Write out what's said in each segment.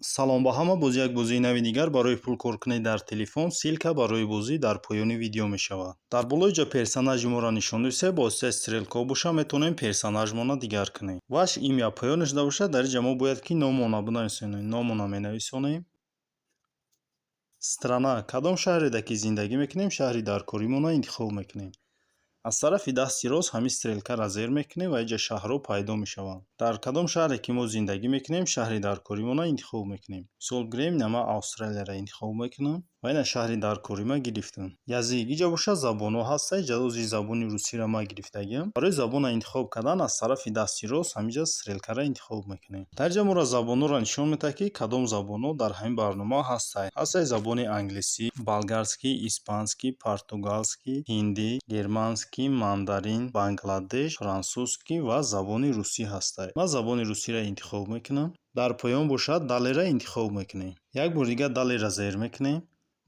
Салом ба ҳама! Боз як бозии нави дигар барои пулкоркунӣ дар телефон. Ссылка барои бозӣ дар поёни видео мешавад. Дар болои ҷо персонажи моро нишон додем. Бо воситаи стрелка боша, метавонем персонажмонро дигар кунем. Ваш имя поён шуда бошад. Дар инҷа мо бояд ки номона бинависонем. Номона менависонем. Страна, кадом шаҳреда ки зиндагӣ мекунем, шаҳри даркоримонро интихоб мекунем. Аз тарафи дасти рост ҳамин стрелкаро зер мекунем ва инҷа шаҳрҳо пайдо мешаванд. Дар кадом шаҳре ки мо зиндагӣ мекунем, шаҳри даркоримонро интихоб мекунем. Мисол гирем, ина ман Австралияро интихоб мекунам ва ина шаҳри даркорима гирифтам. Язык, инҷа бошад, забонҳо ҳастанд. Инҷа ози забони русиро ман гирифтагиам. Барои забонро интихоб кардан аз тарафи дасти рост ҳаминҷа стрелкаро интихоб мекунем. Дар инҷа моро забонҳоро нишон медиҳад, ки кадом забонҳо дар ҳамин барнома ҳастанд. Ҳастаи забони англисӣ, болгарский, испанский, португалский, ҳиндӣ, германский, мандарин, бангладеш, французский ва забони русӣ ҳастанд. Ман забони русиро интихоб мекунам. Дар поён бошад, далее ра интихоб мекунем. Як бори дигар далее ра зер мекунем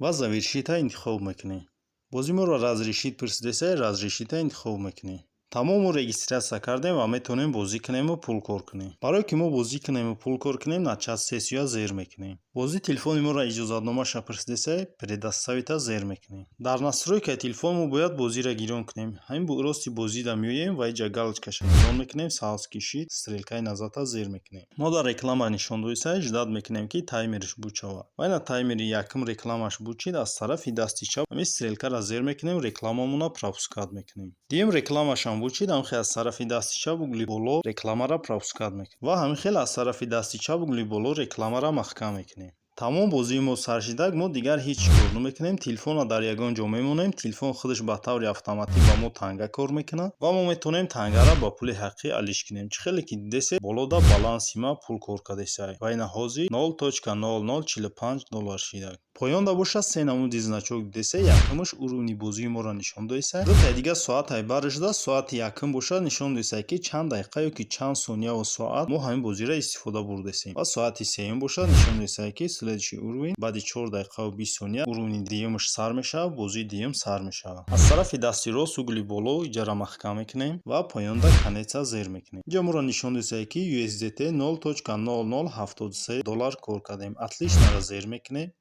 ва завершить а интихоб мекунем. Бозӣ моро разрешить пурсидеса, разрешить а интихоб мекунем. Тамом, мо регистрация кардем ва метавонем бозӣ кунему пул кор кунем. Барое ки мо бозӣ кунему пул кор кунем, начать сессия зер мекунем. Бозӣ телефони моро иҷозатномаша пурсидеса, предоставить а зер мекунем. Дар настройкаи телефон мо бояд бозиро гирён кунем. Ҳамин рости бозида меоем ва инҷа галочкаша гирён мекунем, сабз кишид, стрелкаи назад а зер мекунем. Мо дар реклама нишон додиса, ждать мекунем, ки таймериш буд шавад. Ва ина таймери якум рекламаш буд шид. Аз тарафи дасти чап ҳамин стрелкаро зер мекунем, рекламамонро пропускать мекунем. Дуюм рекламашам буд шид, ҳамин хел аз тарафи дасти чап угли боло рекламаро пропускать мекунем ва ҳамин хел аз тарафи дасти чап угли боло рекламаро маҳкам мекунем. Тамом, бозии мо сар шидак. Мо дигар ҳеҷ кор намекунем, телефонро дар ягон ҷо мемонем, телефон худаш ба таври автоматӣ ба мо танга кор мекунад ва мо метавонем тангаро ба пули ҳақиқӣ алиш кунем. Чӣ хеле ки дидесе, болода баланси ма пул кор кардесай ва ина ҳозир 0.0045 доллар шидак. Поёнда бошад, се намуди значок дидесе. Якумаш уровни бозии моро нишон додесай, дутаи дигар соатаи барр шуда. Соати якум бошад, нишон додесай, ки чанд дақиқа ё ки чанд сонияву соат мо ҳамин бозиро истифода бурдесем, ва соати сеюм бошад, нишон додесай, ки следующий уровень баъди 4 дақиқаву 20 сония уровни дуюмаш сар мешавад, бозии дуюм сар мешавад. Аз тарафи дасти рост угли боло иҷара маҳкам мекунем ва поёнда конец а зер мекунем. Инҷа моро нишон додесай, ки USDT 0.0073 доллар кор кардем. Отлично ро зер мекунем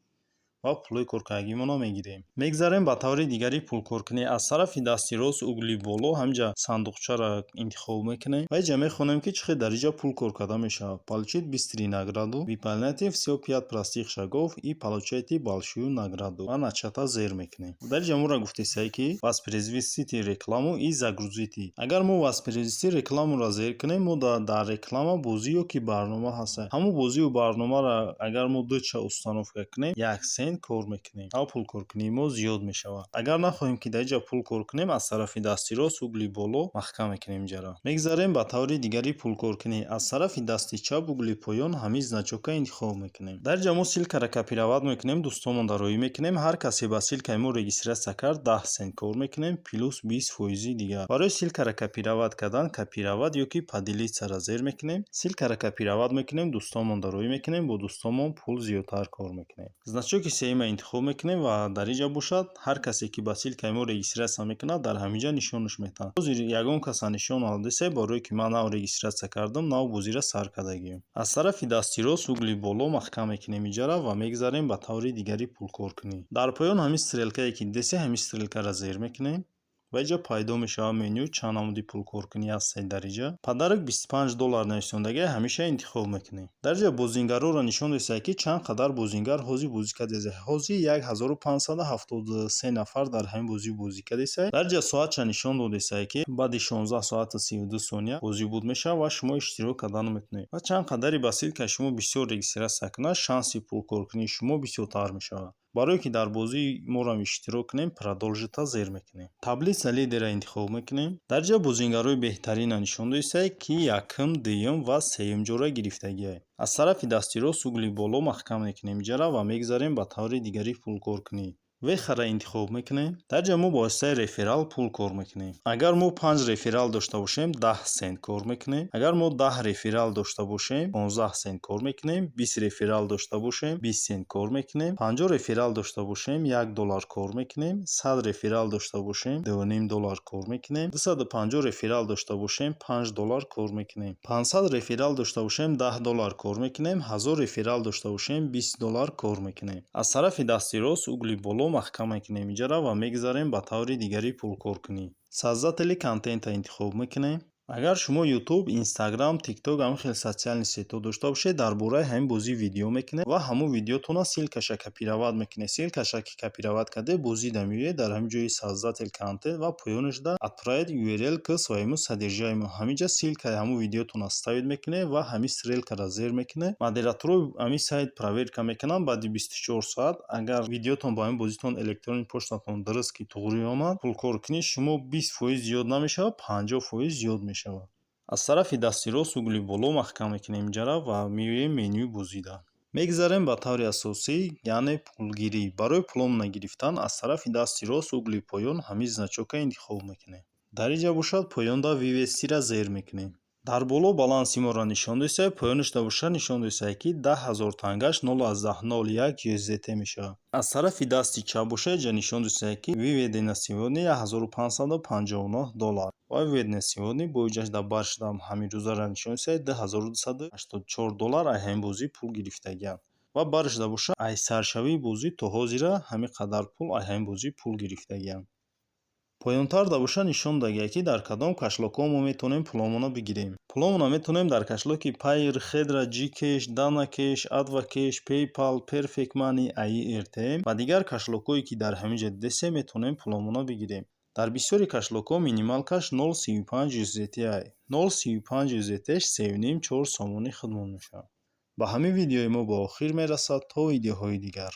ва пулҳои коркардагимонро мегирем. Мегзарем ба таври дигари пулкоркунӣ. Аз тарафи дасти рост угли боло ҳаминҷа сандуқчаро интихоб мекунем ва инҷа мехонем, ки чӣ хел дар инҷа пул кор карда мешавад. Получить быстрые награду: выполняйте всего пять простых шагов и получайте большую награду. Ва начать а зер мекунем. Дар инҷа моро гуфтесай, ки воспроизвести рекламу и загрузите. Агар мо воспроизвести рекламуро зер кунем, мо дар реклама бозӣ ё ки барнома ҳастад, ҳамон бозию барномаро агар мо дуча установка кунем, 1 сент кор мекунем ва пулкоркунии мо зиёд мешавад. Агар нахоҳем, ки дар инҷа пул кор кунем, аз тарафи дасти рост угли боло маҳкам мекунем инҷаро. Мегзарем ба таври дигари пулкоркунӣ. Аз тарафи дасти чап угли поён ҳамин значока интихоб мекунем. Дар инҷа мо ссылкаро копировать мекунем, дӯстонмонда роӣ мекунем. Ҳар касе ба ссылкаи мо регистрация кард, 10 сент кор мекунем плюс 20 фоизи дигар. Барои ссылкаро копировать кардан, копировать ё ки поделиться-ро зер мекунем, ссылкаро копировать мекунем, дӯстонмонда роӣ мекунем, бо дӯстонмон пул зиёдтар кор мекунем. Значоки сеюма интихоб мекунем ва дар инҷа бошад, ҳар касе ки ба ссылкаи мо регистрация мекунад, дар ҳаминҷа нишонаш медиҳад. Ҳозир ягон каса нишон надодесай, барое ки ман нав регистрация кардам, нав бозиро сар кардагием. Аз тарафи дасти рост угли боло маҳкам мекунем инҷара ва мегзарем ба таври дигари пулкоркунӣ. Дар поён ҳамин стрелкае ки дидесе, ҳамин стрелкаро зер мекунем ва инҷа пайдо мешавад меню. Чанд намуди пулкоркунӣ ҳастед. Дар инҷа подарок 25 доллар нависондагӣ, ҳамеша интихоб мекунем. Дар инҷа бозингарҳоро нишон додесай, ки чанд қадар бозингар ҳозир бозӣ кардесай. Ҳозир 1573 нафар дар ҳамин бозӣ бозӣ кардесай. Дар инҷа соатша нишон додесай, ки баъди 16 соату 32 сония бозӣ буд мешавад ва шумо иштирок кардан метавонед. Ва чанд қадари ба ссылкаи шумо бисёр регистрация кунад, шанси пулкоркунии шумо бисёртар мешавад. Барое ки дар бозии морам иштирок кунем, продолжить а зер мекунем, таблица лидера интихоб мекунем. Дар инҷа бозингарҳои беҳтаринро нишон додесай, ки якум, дуюм ва сеюм ҷоро гирифтагиай. Аз тарафи дасти рост угли боло маҳкам мекунем инҷара ва мегзарем ба таври дигари пулкоркунӣ. Вехаро интихоб мекунем. Дар ҷа мо бо воситаи реферал пул кор мекунем. Агар мо панҷ реферал дошта бошем, 10 сент кор мекунем. Агар мо 10 реферал дошта бошем, 15 сент кор мекунем. 20 реферал дошта бошем, 20 сент кор мекунем. 50 реферал дошта бошем, 1 доллар кор мекунем. 100 реферал дошта бошем, 2,5 доллар кор мекунем. 250 реферал дошта бошем, 5 доллар кор мекунем. 500 реферал дошта бошем, 10 доллар кор мекунем. 1000 реферал дошта бошем, 20 доллар кор мекунем. Аз тарафи дасти рост угли боло маҳкам мекунем иҷара ва мегзарем ба таври дигари пулкоркунӣ. Создатели контента интихоб мекунем. Агар шумо Ютуб, Инстаграм, Тикток, ҳамин хел социальный сетьҳо дошта бошед, дар бораи ҳамин бозӣ видео мекунед ва ҳамун видеотонро ссылкаша копировать мекунед. Ссылкаша ки копировать кардед, бозида меоед дар ҳамин ҷои «Создатель контент» ва поёнашда «Отправить URL к своему содержимому». Ҳамин ҷа ссылкаи ҳамун видеотонро ставить мекунед ва ҳамин стрелкаро зер мекунед. Модераторҳои ҳамин сайт проверка мекунанд баъди 24 соат. Агар видеотон бо ҳамин бозитон электронный почтатон дуруст ки туғрӣ омад, пулкоркунии шумо 20% зиёд намешавад, 50% зиёд мешавад. Аз тарафи дасти рост угли боло маҳкам мекунем иҷара ва меоем менюи бозида. Мегзарем ба таври асосӣ, яъне пулгирӣ. Барои пуломона гирифтан аз тарафи дасти рост угли поён ҳамин значокро интихоб мекунем. Дар ин ҷа бошад, поёнда «Вывестиро» зер мекунем. Дар боло баланси моро нишон додистай, поёнашда бошад, нишон додистай, ки 10 000 тангаш 0,01 USDT мешавад. Аз тарафи дасти чап бошад, инҷа нишон додистай, ки выведено на сегодня 1559 доллар ва выведено на сегодня бо иҷашда бар шудам ҳамин рӯзаро нишон додистай, 2284 доллар аз ҳамин бозӣ пул гирифтагиам. Ва баршуда бошад, аз саршавии бозӣ то ҳозира ҳамин қадар пул аз ҳамин бозӣ пул гирифтагиам. Поёнтарда бошад, нишон додагиам, ки дар кадом кошелёкҳо мо метавонем пуломонро бигирем. Пуломонро метавонем дар кошелёки Payeer, Хедра, Gcash, Dana Cash, AdvCash, PayPal, Perfect Money, AirTM ва дигар кошелёкҳое, ки дар ҳамин ҷо дидесем, метавонем пуломонро бигирем. Дар бисёри кошелёкҳо минималкаш 0,35 USDT. 0,35 USDT 3,5-4 сомонӣ худмон мешавад. Ба ҳамин видеои мо ба охир мерасад. То видеоҳои дигар.